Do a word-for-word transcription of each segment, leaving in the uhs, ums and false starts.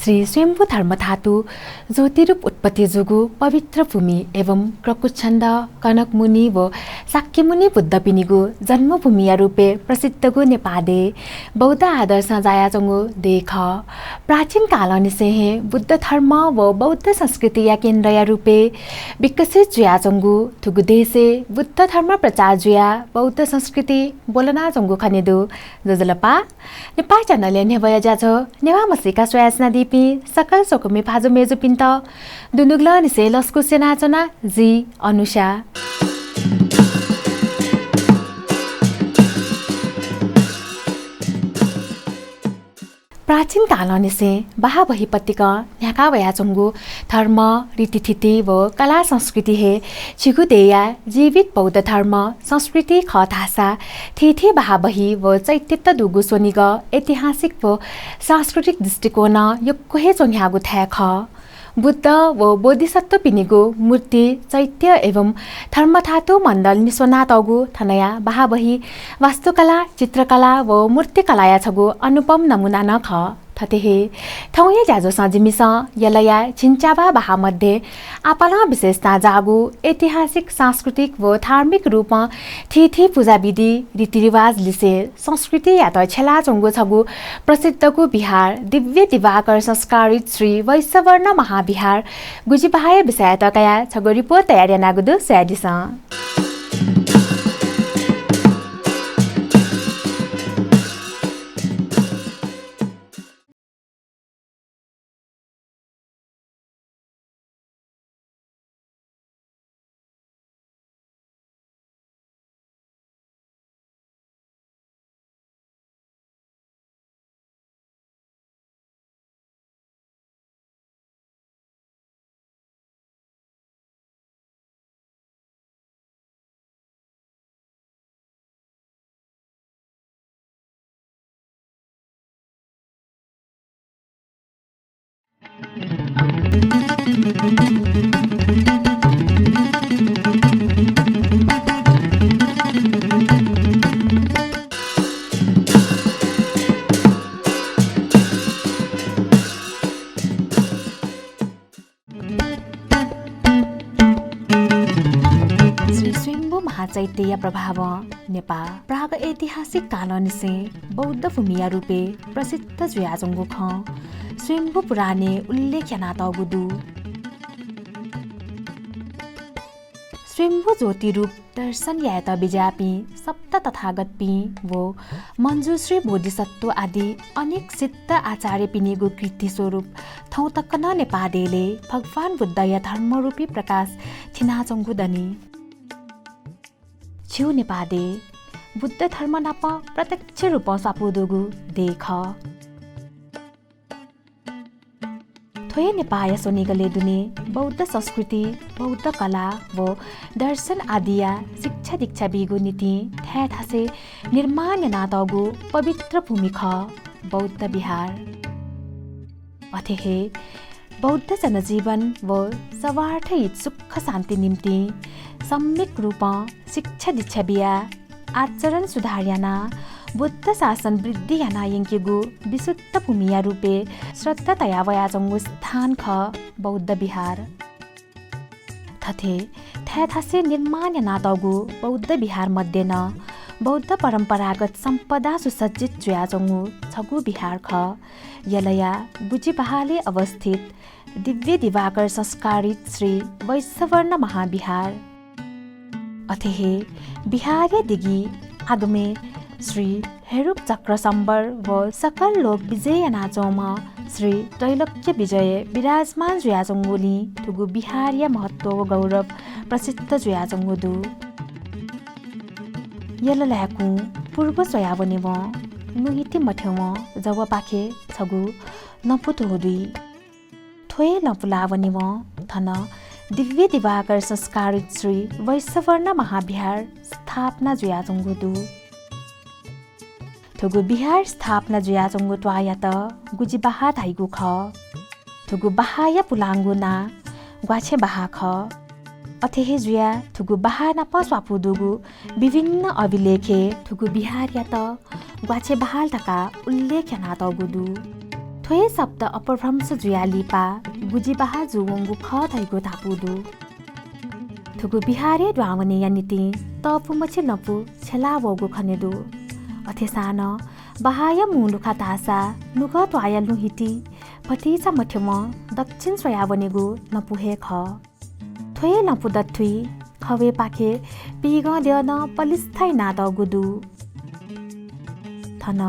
श्री स्वयम्भू धर्मधातु ज्योतिरूप उत्पत्ति जूगु पवित्र भूमि एवं क्रकुच्छन्द, कनकमुनि व शाक्यमुनि बुद्धपिनिगु जन्मभूमिया रूपय् प्रसिद्धगु नेपाः देय् बौद्ध आदर्शं जायाच्वंगु देय् खः। प्राचीन कालंनिसें हे बुद्ध धर्म व बौद्ध संस्कृतिया केन्द्रया रूपय् विकसित जुयाच्वंगु थुगु देशय् बुद्ध धर्म प्रचार जुयाः बौद्ध संस्कृति ब्वलनाच्वंगु खने दु। ज्वजलपा। नेपाः च्यानलया न्ह्यब्वया ज्याझ्वः नेवाः म्हसीका स्वया यानादीपिं सकल स्वकुमि भाजु मय्जुपिन्त दुनुगलंनिसें लसकुस यानाच्वना, जि अनुषा। प्राचीन कालंनिसें बहाः बही पतिकं न्ह्याका वयाच्वंगु धर्म, रीतिथिति व कला संस्कृति हे झीगु देय्‌या जीवित बौद्ध धर्म, संस्कृति खः धाःसा थीथी बहाः बही व चैत्यत दुगु स्वनिगः ऐतिहासिक व सांस्कृतिक दृष्टिकोणं यक्व हे च्वंह्याःगु थाय् खः। बुद्ध व बोधिसत्वपिनिगु मूर्ति, चैत्य एवं धर्मधातु मण्डल निस्वनातःगु थनया बहाः बही, वास्तुकला, चित्रकला व मूर्तिकलाया छगू अनुपम नमूना नं खः। थथे हे थौंया ज्याझ्वलय् जिमिसं यलया झिंच्याबा बहाः मध्ये आपालं विशेषतां जाःगु ऐतिहासिक, सांस्कृतिक व धार्मिक रूपं थीथी पुजाविधि, रीतिरिवाज लिसे संस्कृतियात छ्यलाच्वंगु छगू प्रसिद्धगु विहार दिव्य दिवाकर संस्कारित श्री वैश्यवर्ण महाविहार गुजिबहाःया विषययात कयाः छगू रिपोर्ट तयार यानागु दु, स्वयादिसँ। श्री स्वयम्भू महाचैत्यया प्रभावं नेपाः प्रागैतिहासिक कालंनिसें बौद्ध भूमिया रूपय् प्रसिद्ध जुयाच्वंगु खँ स्वयम्भू पुराणय् उल्लेख यानातःगु दु। स्वयम्भू ज्योतिरूप दर्शन यायेत बिज्याःपिं सप्त तथागतपिं व मञ्जुश्री बोधिसत्व आदि अनेक सिद्ध आचार्यपिनिगु कृति स्वरूप थौं तक नं नेपाः देय्‌लय् भगवान बुद्धया धर्मरूपी प्रकाश थिनाच्वंगु दनि। झीगु नेपाः देय् बुद्ध धर्म नाप प्रत्यक्ष रूपं स्वापू दुगु देय् खः। थ्व हे नेपाःया स्वनिगलय् दुने बौद्ध संस्कृति, बौद्ध कला व दर्शन आदिया शिक्षा दीक्षा बीगु निंतिं थाय् थासय् निर्माण यानातःगु पवित्र भूमि खः बौद्ध विहार। अथे हे बौद्ध जनजीवन व सर्वार्थ हित सुख शान्ति निंतिं सम्यक रूपं शिक्षा दीक्षा बियाः आचरण सुधार यानाः बुद्ध शासन वृद्धि याना यंकेगु विशुद्ध भूमिया रूपय् श्रद्धा तया वयाच्वंगु स्थान खः बौद्ध विहार। थथे थाय् थासय् निर्माण यानातःगु बौद्ध विहार मध्ये नं बौद्ध परम्परागत सम्पदां सुसज्जित जुयाच्वंगु छगू विहार खः। यलया गुजिबहालय् अवस्थित दिव्य दिवाकर संस्कारित श्री वैश्यवर्ण महाविहार। अथे हे विहारया दिगि आगमय् श्री हेरुक चक्र सम्बर व सकल लोक विजय यानाच्वंम्ह श्री त्रैलोक्य विजय विराजमान जुयाच्वंगुलिं थुगु विहारया महत्व व गौरव प्रसिद्ध जुयाच्वंगु दु। यल लाय्‌कुं पूर्व स्वयावनेवं नुहिति मथ्यवं जवपाखे छगू लँपु धुं दुइ। थ्व हे लँपु लावनेवं थन दिव्य दिवाकर संस्कारित श्री वैश्यवर्ण महाविहार स्थापना जुयाच्वंगु दु। थुगु विहार स्थापना जुयाच्वंगु त्वाःयात गुजिबहाः धाइगु खः। थुगु बहाःया पुलांगु नां ग्वाछेँ बहाः खः। अथे हे जुयाः थुगु बहाः नाप स्वापू दुगु विभिन्न अभिलेखय् थुगु विहारयात ग्वाछेँ बहाः धकाः उल्लेख यानातःगु दु। हे शब्द अपभ्रंश जुयाः लिपा गुजि बाहा जूवंगु खः धइगु धापू दु। थुगु बिहारय् दुहां वनेया निंतिं तःपुमछि लँपु छ्यलावःगु खने दु। अथेसां नं बाहाया मू लुखा धाःसा नुगः त्वाःया लुँ हिति भतिचा मथ्यंम्ह दक्षिण स्वयाः वनेगु लँपु हे खः। थ्व हे लँपु दथुइ खवय्‌पाखे पीगं द्यः नं पलिस्था यानातःगु दु। थन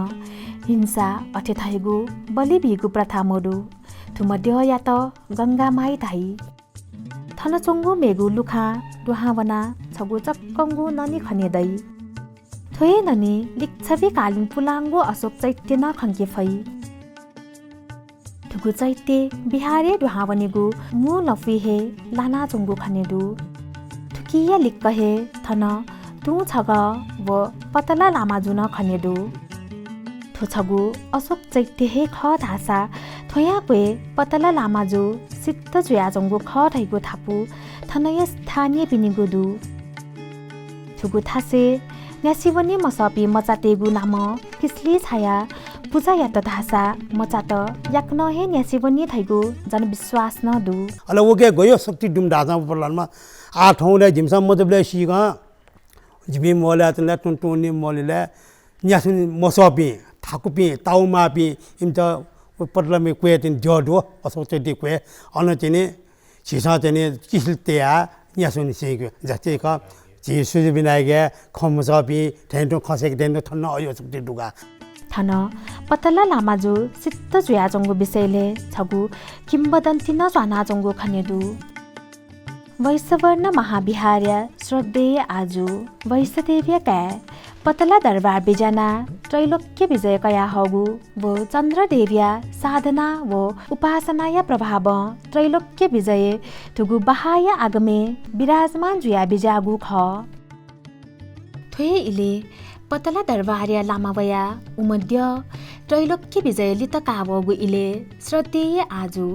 हिंसा अथे धइगु बलि बीगु प्रथा मदु। थुम्ह द्यःयात गंगामाई धाइ। थन च्वंगु मेगु लुखां दुहां वनाः छगू चक्कंगु ननी खने दइ। थ्व हे ननी लिच्छविकालीन पुलांगु अशोक चैत्य नं खंके फइ। थुगु चैत्य बिहारय् दुहां वनेगु मू लँपुइ हे लानाच्वंगु खने दु। थुकिया लिक्क हे थन तुं छगः व पतला लामाजु नं खने दु। थ्व छगू अशोक चैत्य हे खः धाःसा थ्वयां क्वय् पतला लामाजु सिद्ध जुयाच्वंगु खः धइगु धापू थनया स्थानीयपिनिगु दु। थुगु थासय् न्यासि वने मसःपिं मचातय्‌गु नामं किसली छायाः पुजा यात धाःसा मचात याकनं हे न्यासि वनी धइगु जनविश्वास नं दु। अले वके गयो शक्ति दुम्ह धाःसां पलानमा आः थौंलय् जिमिसं मजबलय् सीगं जिमि मोहलय् तुं तुं नि मोहलय् न्यासि वने मसःपिं, थाकुपिं, ताउमाःपिं इमित पतलामि क्वय् तिनि द्यः दु, अशोक चैत्य क्वय्। अन तिनि झीसं तिनि किसिल तयाः न्यासि वने सीगु। जस्तै क झी सूर्य विनायकया खँ मसःपिं थें तुं खँ सय्‌के थें तुं थन अयो शक्ति दुगा। थन पतला लामाजु सिद्ध जुयाच्वंगु विषयलय् छगू किंवदन्ती नं च्वानाच्वंगु खने दु। वैशवर्ण महाविहारया श्रद्धेय आजु वैशदेवया काय् पतला दरबार बिज्यानाः त्रैलोक्य विजय कयाहःगु व चन्द्रदेवया साधना व उपासनाया प्रभावं त्रैलोक्य विजय थुगु बाहाया आगमय् विराजमान जुया बिज्याःगु खः। थ्व हे इलय् पतला दरबारया लामा वयाः उम्ह द्यः त्रैलोक्य विजय लित कावःगु इलय् श्रद्धेय आजु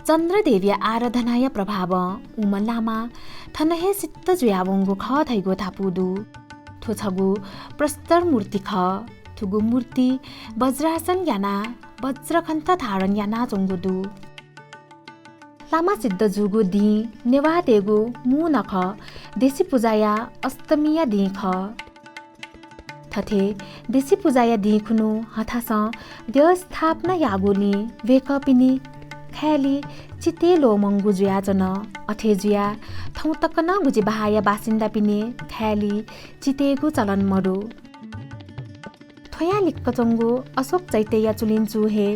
चन्द्रदेवया आराधनाया प्रभावं उम्ह लामा थन हे सिद्ध जुयावंगु खः धइगु धापू दु। थ्व छगू प्रस्तर मूर्ति खः। थुगु मूर्ति वज्रासन यानाः वज्रकण्ठ धारण यानाच्वंगु दु। लामा सिद्ध जूगु दिं नेवाःतय्‌गु मू नखः देशी पुजाया अष्टमीया दिं खः। थथे देशी पुजाया दिं खुन्हु हथासं द्यः स्थापना याःगुलिं वय्‌कःपिनि ख्यालि चितय् ल्वःमंगु जुयाच्वन। अथे जुयाः थौं तक नं गुजि बाहाया बासिन्दापिनि ख्यालि चितय्‌गु चलन मदु। थ्वयां लिक्क च्वंगु अशोक चैत्यया चुलिंचु हे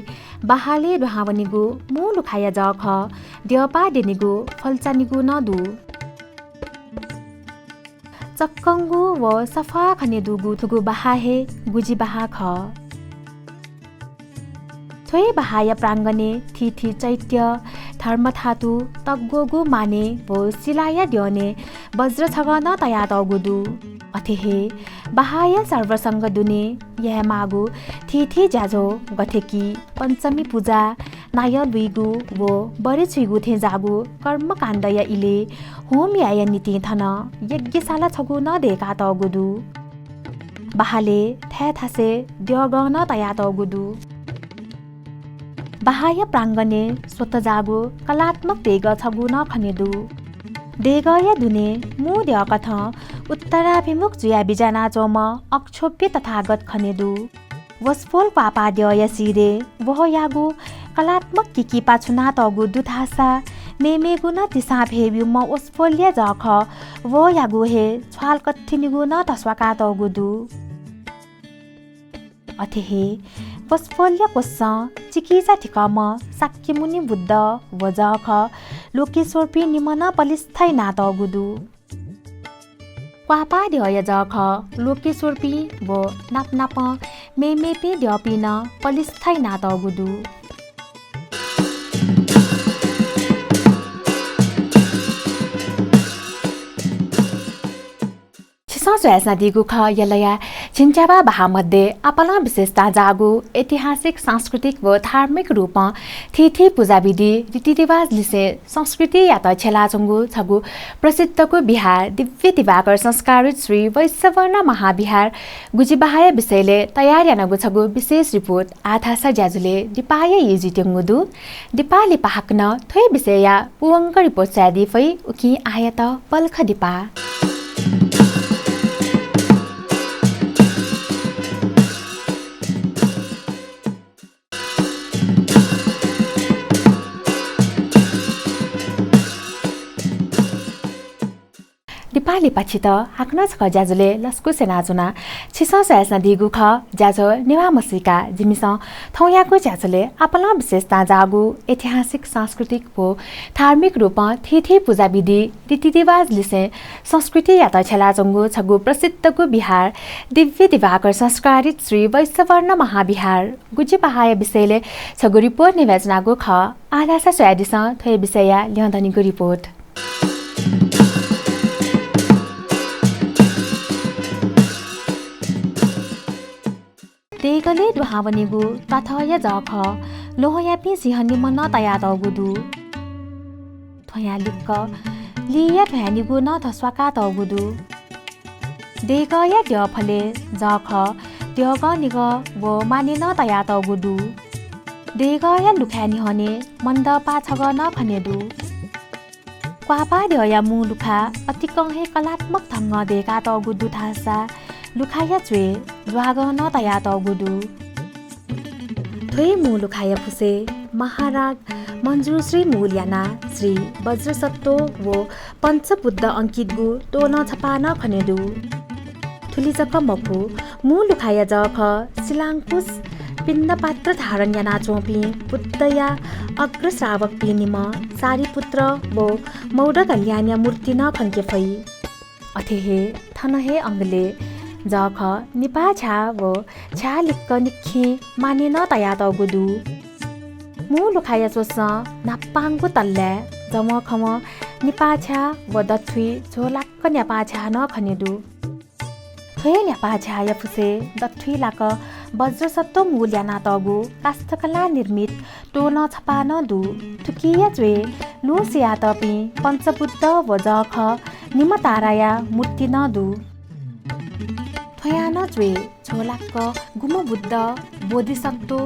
बाहालय् दुहां वनीगु मू लुखाया जःखः द्यःपाः द्यनीगु फल्चा निगू नं दु। चक्कंगु व सफा खने दुगु थुगु बाहा हे गुजि बाहा खः। थ्व हे बाहाया प्रांगणय् थीथी चैत्य, धर्मधातु, तग्वःगु माने व शिलाया द्यःने वज्र छगः नं तयातःगु दु। अथे हे बाहाया सर्वसंघ दुने यायेमाःगु थीथी ज्याझ्वः गथे कि पञ्चमी पुजा, नायः लुइगु व बरे छुइगु थें जाःगु कर्मकाण्डया इलय् होम यायेया निंतिं थन यज्ञशाला छगू नं दय्‌कातःगु दु। बाहालय् थाय् थासय् द्यःगः नं तयातःगु दु। बाहाया प्रांगणय् स्वतः जाःगु कलात्मक देगः छगू नं खने दु। देगःया दुने मू द्यःकथं उत्तराभिमुख जुयाः बिज्यानाच्वंम्ह अक्षोभ्य तथागत खने दु। वसपोल क्वाःपाः द्यःया शिरय् वहःयागु कलात्मक किकिपा छुनातःगु दु धाःसा मेमेगु नं तिसां भ्वय् ब्यूम्ह वसपोलया जःखः वहःयागु हे छ्वाल कथि निगू नं धस्वाकातःगु दु। अथे हे वसपोलया क्वसं चिकिचा थिकःम्ह शाक्यमुनि बुद्ध व जःखः लोकेश्वरपिं निम्ह नं पलिस्था यानातःगु दु। क्वाःपाः द्यःया जःखः लोकेश्वरपिं व नापनापं मेमेपिं द्यःपिं नं पलिस्था यानातःगु दु। छिसं स्वयाच्वनादीगु खः यलया झिंच्याबा बाहा मध्ये आपालं विशेष तांजाःगु ऐतिहासिक, सांस्कृतिक व धार्मिक रूपं थीथी पुजाविधि, रीतिरिवाज लिसें संस्कृतियात छ्यलाच्वंगु छगू प्रसिद्धगु विहार दिव्य दिवाकर संस्कारित श्री वैश्यवर्ण महाविहार गुजिबाहाया विषयले तयार यानागु छगू विशेष रिपोर्ट आः धाःसा ज्याझ्वलय् दिपाया यय् जुइत्यंगु दु। दिपा लिपा हाकनं थ्व हे विषयया पूवंक रिपोर्ट स्वयादी फइ, उकिं आःयात पलख दिपा। दिपा लिपा छित हाकनं छकः ज्याझ्वलय् लसकुस यानाच्वना। छिसं स्वयाच्वनादीगु खः ज्याझ्वः नेवाः म्हसीका। जिमिसं थौंयागु ज्याझ्वलय् आपालं विशेष तांजाःगु ऐतिहासिक, सांस्कृतिक व धार्मिक रूपं थीथी पुजाविधि, रीतिरिवाज लिसें संस्कृतियात छ्यलाच्वंगु छगू प्रसिद्धगु विहार दिव्य दिवाकर संस्कारित श्री वैश्यवर्ण महाविहार गुजिबाहाया विषयले छगू रिपोर्ट न्ह्यब्वयाच्वनागु खः। आः धाःसा स्वयादिसँ थ्व हे विषयया ल्यं दनिगु रिपोर्ट। देगलय् दुहां वनीगु त्वाथःया जःखः ल्वहंयापिं सिंह निम्हं नं तयातःगु दु। थ्वयां लिक्क लिया थ्वयानिगू नं धस्वाकातःगु दु। देगःया द्यःफलय् जःखः द्यःगः निगः व माने नं तयातःगु दु। देगःया लुखाय् न्ह्यःने मण्डपा छगः नं खने दु। क्वापाः द्यःया मू लुखा अतिकं हे कलात्मक ढंगं दय्कातःगु दु धाःसा लुखाया च्वय् ज्वागः नं तयातःगु दु। थ्व हे मू लुखाया फुसय् महाराग मञ्जुश्री मूल यानाः श्री वज्रसत्त्व व पञ्चबुद्ध अंकितगु तोलं छपाः नं खने दु। थुलि जक मखु, मू लुखाया जःखः शिलांकुश पिण्डपात्र धारण यानाच्वंपिं बुद्धया अग्रश्रावकपिं निम्ह सारिपुत्र व मौद्गल्य ज्ञानया मूर्ति नं खंके फइ। अथे हे थन हे अंगलय् जःखः निपाः छ्याः व छ्याः लिक्क निखें माने नं तयातःगु दु। मू लुखाया च्वसं न्हापांगु तल्लाय् जवंखवं निपाः छ्याः व दथुइ झ्वःलाक्क न्यापाः छ्याः नं खने दु। थ्व हे न्यापाः छ्याःया फुसय् दथुइ लाक वज्रसत्त्व मूल यानातःगु काष्ठकला निर्मित तोलं छपाः नं दु। थुकिया च्वय् लुँ सियातःपिं पञ्चबुद्ध व जःखः निम्ह ताराया मूर्ति नं दु। थ्वयां नं च्वय् झ्वःलाक्क गुम्ह बुद्ध, बोधिसत्त्व,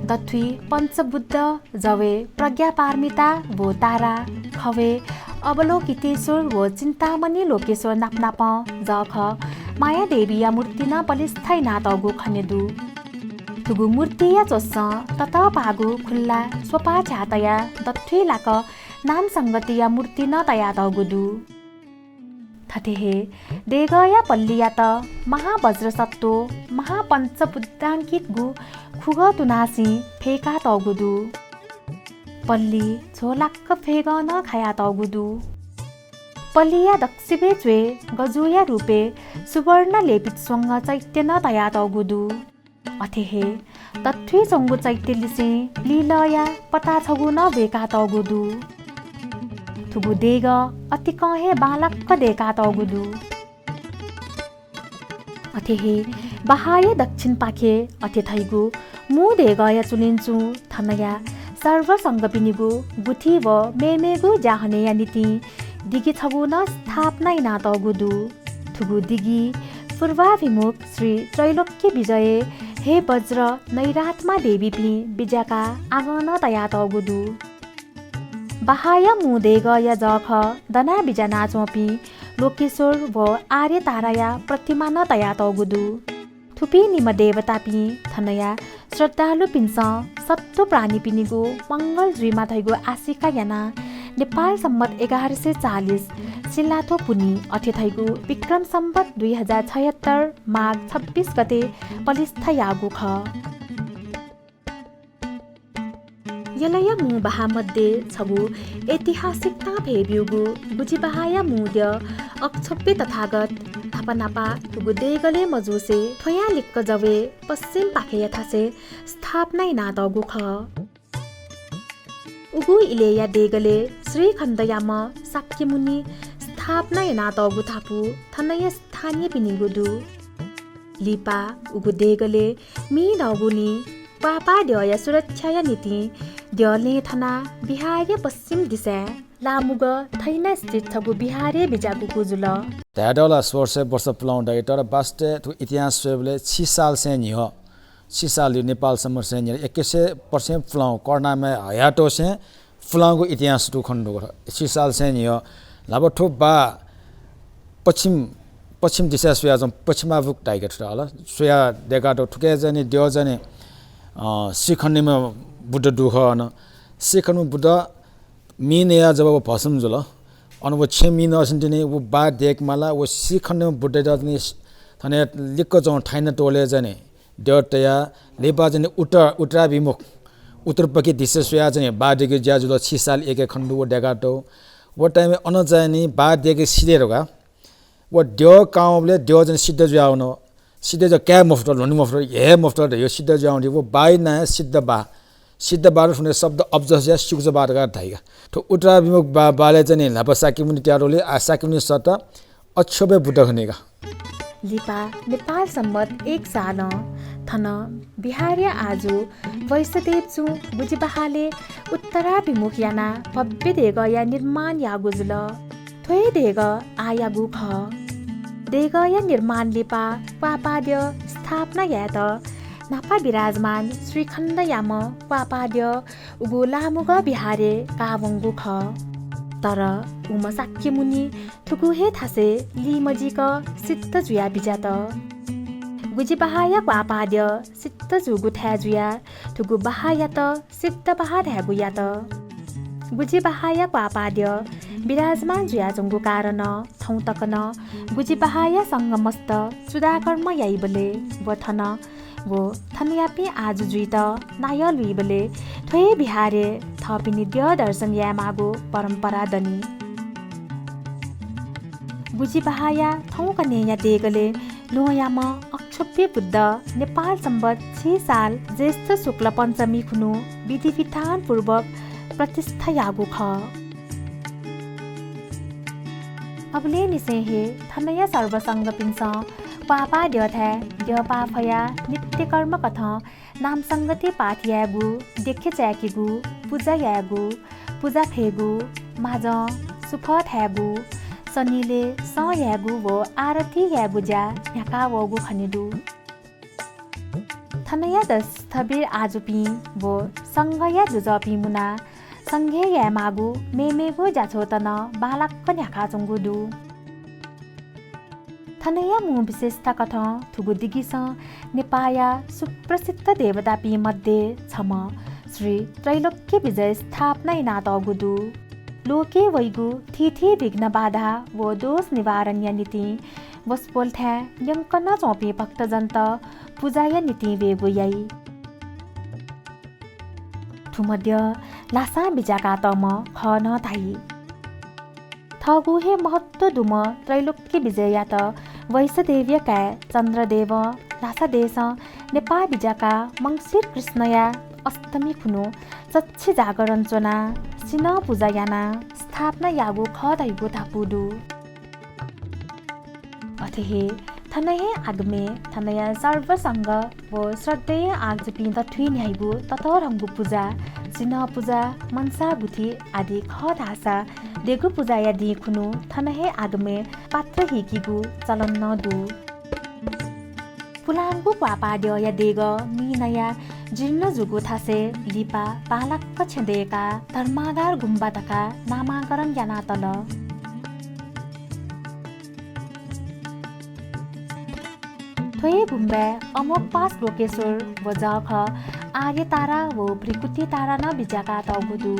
दथुइ पञ्चबुद्ध, जवय् प्रज्ञापारमिता व तारा, खवय् अवलोकितेश्वर व चिन्तामणि लोकेश्वर नापनापं जःखः मायादेवीया मूर्ति नं पलिस्था यानातःगु खने दु। थुगु मूर्तिया च्वसं ततःपाःगु खुल्ला स्वपाः छ्याः तयाः दथुइ लाक नाम संगतिया मूर्ति नं तयातःगु दु। थथे हे देगःया पल्लीयात महावज्रसत्त्व, महापञ्चबुद्धांकितगु खुगः तुनासिं फय्कातःगु दु। पल्ली झ्वःलाक्क फय्गः नं खायातःगु दु। पल्लीया दक्वसिबय् च्वय् गजुया रूपय् सुवर्ण लेपित स्वंगः चैत्य नं तयातःगु दु। अथे हे दथुइ च्वंगु चैत्यलिसें लिलःया पता छगू नं ब्वय्कातःगु दु। थुगु देगः अतिकं हे बांलाक्क दय्कातःगु दु। अथे हे बाहाःया दक्षिणपाखे अथे धइगु मू देगःया चुलिंचुं थनया सर्वसंघपिनिगु गुथि व मेमेगु ज्याखँया निंतिं दिगि छगू नं स्थापना यानातःगु दु। थुगु दिगि पूर्वाभिमुख श्री त्रैलोक्य विजय हे वज्र नैरात्मा देवीपिं बिज्याकाः आगं नं तयातःगु दु। बाहाःया मू देगःया जःखः दनाः बिज्यानाच्वंपिं लोकेश्वर व आर्यताराया प्रतिमा नं तयातःगु दु। थुपिं निम्ह देवतापिं थनया श्रद्धालुपिन्सं सत्त्व प्राणीपिनिगु मंगल जुइमा धइगु आशिका यानाः नेपाल सम्बत एघार सय चालिस सिंलाथ्व पुन्हि अथे धइगु विक्रम सम्बत दुई हजार छयत्तर माघ छब्बिस गते पलिस्था याःगु खः। यलया मू बाहाः मध्ये छगू ऐतिहासिकतां भय्ब्यूगु गुजिबाहाःया मू द्यः अक्षोभ्य तथागत न्हापा न्हापा थुगु देगलय् मजूसे थ्वयां लिक्क जवय् पश्चिमपाखेया थासय् स्थापना यानातःगु खः। उगु इलय्या देगलय् श्रीखण्डयाम्ह शाक्यमुनि स्थापना यानातःगु धापू थनया स्थानीयपिनिगु दु। लिपा उगु देगलय् मि दःगुलिं क्वापाद्यःया सुरक्षाया निंतिं द्यः लँय् थनाः बिहारया पश्चिम दिसाय् लामुगः थैना स्थित छगू बिहारय् बिज्याकूगु जुल। धायेत ला सोह्र सय वर्ष पुलांगु दइ, तर वास्तवय् थ्व इतिहास स्वयेबलय् छि सालसं न्ह्यः, छि साल नेपाल सम्बत सं न्ह्यः एक्काइस सय वर्ष पुलांगु करुणामय हयातःसं पुलांगु इतिहास दु खनेदु। छि सालसं न्ह्यः न्हापा थ्व बाः पश्चिम, पश्चिम दिसाय् स्वयाच्वंगु पश्चिमाभिमुख धाइगु थुत हल। स्वयाः दय्कातःगु थुकी चाहिँ नि द्यः चाहिँ नि, अ, श्रीखण्डमा बुद्ध दु खः अन। श्रीखण्डमा बुद्ध मि नयाः जब व भस्म जुल, अन व छेँ मि नःसां तिनि व बाः दय्केमाल, व श्रीखण्डमा बुद्धयात तिनि थन लिक्क च्वंगु थैना त्वालय् चाहिँ नि द्यः तयाः लिपा चाहिँ नि उत्तर, उत्तराभिमुख, उत्तरपट्टि दिशा स्वयाः चाहिँ नि बाः दय्केगु ज्या जुल। छि साल एक खनेदु व दय्कातःगु। व time-य् अन चाहिँ नि बाः दय्के सिधये धकाः व द्यः काःबलय् द्यः चाहिँ नि सिद्ध जुयावन। सिद्ध जुयाः काये मफुत, ल्ह्वने मफुत, ह्यये मफुत धयागु सिद्ध जुयावन। व बाःया नां सिद्ध बाः। सिद्ध बाः थुकी शब्द अब्जस या सिकुचा बाः धकाः धाइगु। थ्व उत्तराभिमुख बाः, बाःलय् चाहिँ नि न्हापा शाक्यमुनि त्यातःगुलिं आः शाक्यमुनि सत्ता अक्षोभ्य बुद्ध खनेगु। लिपा नेपाल सम्बत एक सालं थन बिहारया आजु वैष्णवदेव चुं गुजिबहालय् उत्तराभिमुख यानाः भव्य देगःया निर्माण याःगु जुल। थ्व हे देगः आःयागु खः। देगःया निर्माण लिपा क्वापाद्यः स्थापना यायेत न्हापा विराजमान श्रीखण्डयाम्ह क्वापाद्यः उगु लामुगः बिहारय् काःवंगु खः। तर उम्ह शाक्यमुनि थुगु हे थासय् लिमजिक सिद्ध जुयाः बिज्यात। गुजिबहाःया क्वापाद्यः सिद्ध जूगु थाय् जुयाः थुगु बहाःयात सिद्ध बहाः धायेगु यात। गुजिबहाःया क्वापाद्यः विराजमान जुयाच्वंगु कारणं थौं तक नं गुजिबहाःया संघमस्त चूडाकर्म याइबलय् व थन व थनयापिं आजु जुइत नायः लुइबलय् थ्व हे बिहारय् थःपिनि द्यः दर्शन यायेमाःगु परम्परा दनि। गुजिबहाःया थौंकन्हय्‌या देगलय् ल्वहंयाम्ह अक्षोभ्य बुद्ध नेपाल सम्बत छि साल ज्येष्ठ शुक्ल पञ्चमी खुन्हु विधिविधानपूर्वक प्रतिष्ठा याःगु खः। अबलय् निसें हे थनया सर्वसंघपिन्सं क्वापाद्यःथाय् द्यःपाः फयाः नित्यकर्मकथं नामसंगति पाठ यायेगु, देखे चाय्‌केगु, पुजा यायेगु, पुजा फयेगु, म्हाजं सुफः थायेगु, सनिलय् सँ यायेगु व आरती यायेगु ज्या न्ह्याका वःगु खनेदु। थनया द-, स्थविर आजुपिं व संघया दुजःपिं मुनाः संघय् यायेमाःगु मेमेगु ज्याझ्वःत नं बांलाक न्ह्याकाच्वंगु दु। थनया मू विशेषताकथं थुगु दिगिसं नेपाःया सुप्रसिद्ध देवतापिं मध्ये छम्ह श्री त्रैलोक्य विजय स्थापना यानातःगु दु। लोके वइगु थीथी विघ्न बाधा व दोष निवारणया निंतिं वसपोलथाय् न्यंकनं च्वंपिं भक्तजनत पुजाया निंतिं वयेगु याइ। थुम्ह द्यः ल्हासां बिज्याकातःम्ह खः नं धाइ। थःगु हे महत्व दुम्ह त्रैलोक्य विजययात वैशदेवया काय् चन्द्रदेवं ल्हासा देशं नेपाः बिज्याकाः मंसिर कृष्णया अष्टमी खुन्हु चच्छि जागरण च्वनाः सिन्हः पुजा यानाः स्थापना याःगु खः धइगु धापू दु। अथे हे थन हे आगमय् थनया सर्वसंघ व श्रद्धेय आजुपिं दथुइ न्ह्याइगु ततःधंगु पुजा, सिन्हः पुजा, मनसा गुथि आदि खः धाःसा देगु पुजाया दिं खुन्हु थन हे आगमय् पात्र हीकेगु चलन नं दु। पुलांगु क्वापाद्यःया देगः मिनया जीर्ण जूगु थासय् लिपा बांलाक छेँ दय्काः धर्मागार गुम्बा धकाः नामाकरण यानातल। थ्व हे गुम्बाय् अमोघपाश लोकेश्वर व जःखः आर्यतारा व भृकुटितारा नं बिज्याकातःगु दु।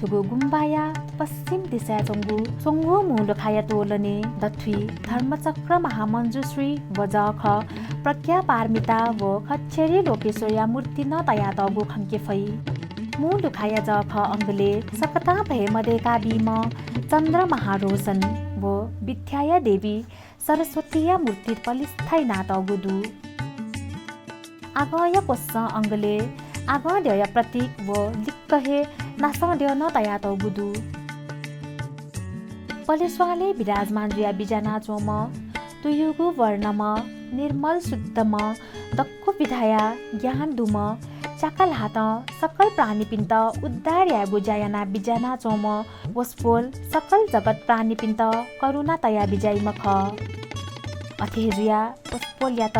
थुगु गुम्बाया पश्चिम दिसाय् च्वंगु च्वंगु मू लुखाया तोलनय् दथुइ धर्मचक्र महामञ्जुश्री व जःखः प्रज्ञापारमिता व खच्चरी लोकेश्वरया मूर्ति नं तयातःगु खंके फइ। मू लुखाया जःखः अंगलय् सकतां भय मदय्काबीम्ह चन्द्र महारोशन व विद्याया देवी सरस्वतीया मूर्ति पलिस्था यानातःगु दु। आगंया क्वसं अंगलय् आगंद्यःया प्रतीक व लिक्क हे नासंद्यः नं तयातःगु दु। पलेस्वांलय् विराजमान जुयाः बिज्यानाच्वंम्ह तुयुगु वर्णम्ह, निर्मल शुद्धम्ह, दक्व विधाया ज्ञान दुम्ह, च्याका ल्हातं सकल प्राणीपिन्त उद्धार यायेगु ज्या यानाः बिज्यानाच्वंम्ह वसपोल सकल जगत प्राणीपिन्त करुणा तयाः बिज्याइम्ह खः। अथे हे जुयाः वसपोलयात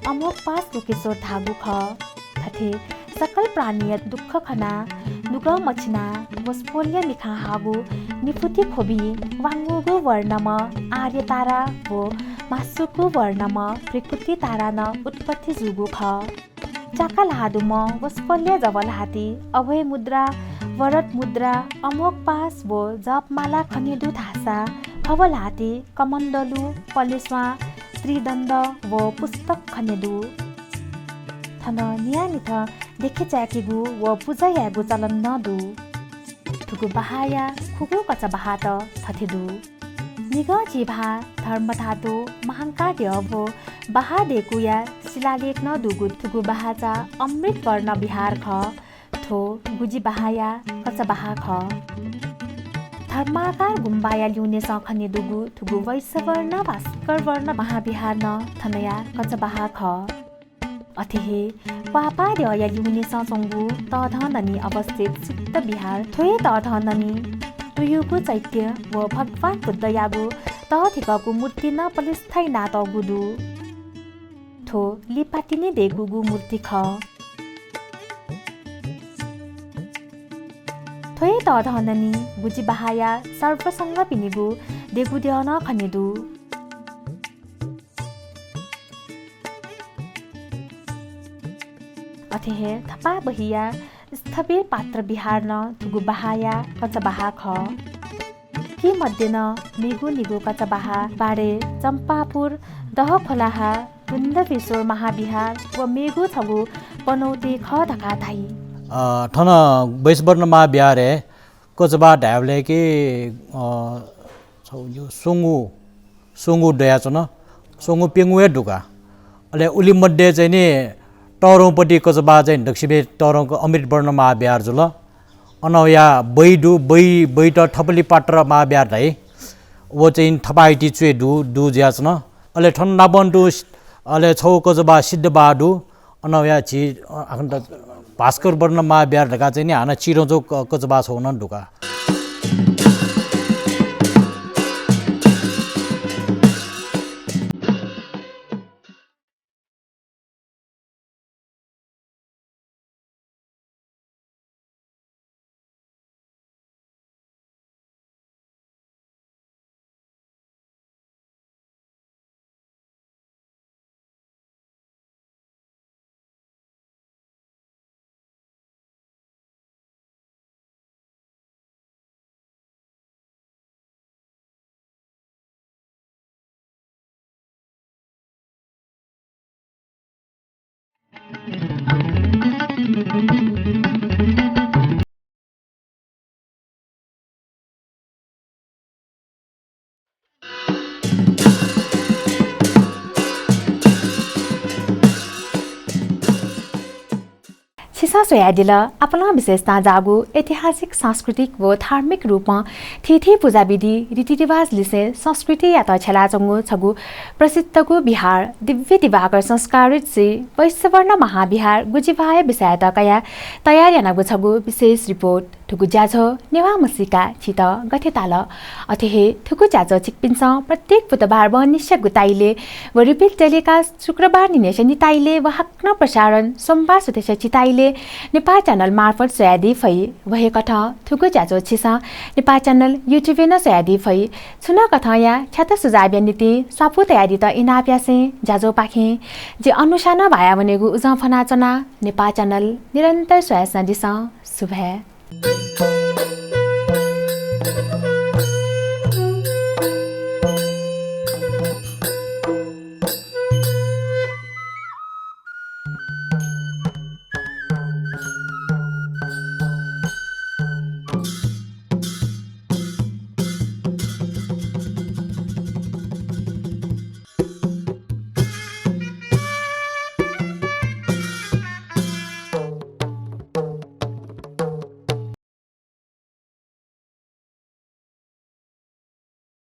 अमोघपाश लोकेश्वर धाःगु खः। थथे सकल प्राणीया दुःख खनाः नुगः मछिनाः वसपोलया मिखां हाःगु निफुति ख्वबिं वांगूगु वर्णम्ह आर्य तारा व म्हासुगु वर्णम्ह भृकुटी तारा नं उत्पत्ति जूगु खः। च्याका ल्हाः दुम्ह वसपोलया जव ल्हातिइ अभय मुद्रा, वरद मुद्रा, अमोघपाश व जपमाला खने दु धाःसा थव ल्हातिइ कमण्डलु, पलेस्वां, त्रिदण्ड व पुस्तक खने दु। थन न्हियान्हिथं देखे चाय्‌केगु व पुजा यायेगु चलन नं दु। थुगु बाहाःया खुगू कचा बाहाःत थथे दु। निगः झी बाहाः धर्मधातु, महांकाद्यः व बाहाः दय्‌कूया शिलालेख नं दुगु थुगु बाहाःचा अमृत वर्ण विहार खः। थ्व गुजि बाहाःया कचा बाहाः खः। धर्माकार गुम्बाया ल्यूनेसं खने दुगु थुगु वैश्यवर्ण भास्कर वर्ण महाविहार नं थनया कचा बाहाः खः। अथे हे क्वापाद्यःया ल्यूनेसं च्वंगु तःधंधनी अवस्थित सिद्ध विहार, थ्व हे तःधंधनी तुयुगु चैत्य व भगवान बुद्धयागु तःधिकःगु मूर्ति नं पलिस्था यानातःगु दु। थ्व लिपातिनि दय्‌कूगु मूर्ति खः। थ्व हे तःधंधनी गुजि बाहाःया सर्वसंगपिनिगु देगुद्यः नं खने दु। अथे हे थपाः बहिया स्थविर पात्र विहार नं थुगु बाहाःया कचा बाहाः खः। थुकी मध्ये नं मेगु निगू कचा बाहाः बारे चम्पापुर, दहखोलाहा, बुन्देश्वर महाविहार व मेगु छगू पनौती खः धकाः धाइ। अ, थन वैश्यवर्ण महाविहारय् कचा बाहाः धायेबलय् कि, अ, छगू स्वंगू, स्वंगू दयाच्वन, स्वंगू प्यंगू हे दु का। अले उलि मध्ये चाहिँ नि तःधंपट्टि कचा बाहाः चाहिँ दक्वसिबें तःधंक अमृतवर्ण महाविहार जुल। अन वया बहि दु, बहि, बहित थपलिपात्र महाविहार धाइ। व चाहिँ थपाःयाति च्वय् दु, दु जुयाच्वन। अले थन नापं तुं सि-, अले छगू कचा बाहाः सिद्ध बाहाः दु। अन वया झी, अ, आखन्त भास्कर वर्ण महाविहार धकाः चाहिँ नि हानं चिधंच्वंगु क-, कचा बाहाः छगू नं दु का। छिसं स्वयादिल, आपालं विशेषतां जाःगु ऐतिहासिक, सांस्कृतिक व धार्मिक रूपं थीथी पुजाविधि, रीतिरिवाज लिसें संस्कृतियात छ्यलाच्वंगु छगू प्रसिद्धगु विहार दिव्य दिवाकर संस्कारित श्री वैश्यवर्ण महाविहार गुजिबाहाःया विषययात कयाः तयार यानागु छगू विशेष रिपोर्ट। थुगु ज्याझ्वः नेवाः म्हसीका छित गथे ताल? अथे हे थुगु ज्याझ्वः छिकपिन्सं प्रत्येक बुधबार बहनिसिया गुताइले व repeat telecast शुक्रबार निन्हय्सिया निताइले व हाकनं प्रसारण सोमबार सुथसिया चिताइले नेपाः च्यानल मार्फत स्वयादी फइ। व हे कथं थुगु ज्याझ्वः छिसं नेपाः च्यानल YouTube-य् नं स्वयादी फइ। छुं नं कथंया ख्यात सुझावया निंतिं स्वापू तयादीत इनाप यासें ज्याझ्वःपाखें जि अनुषा नं भाया वनेगु उजं फ्वनाच्वना। नेपाः च्यानल निरन्तर स्वयाच्वनादिसँ। सुभाय्।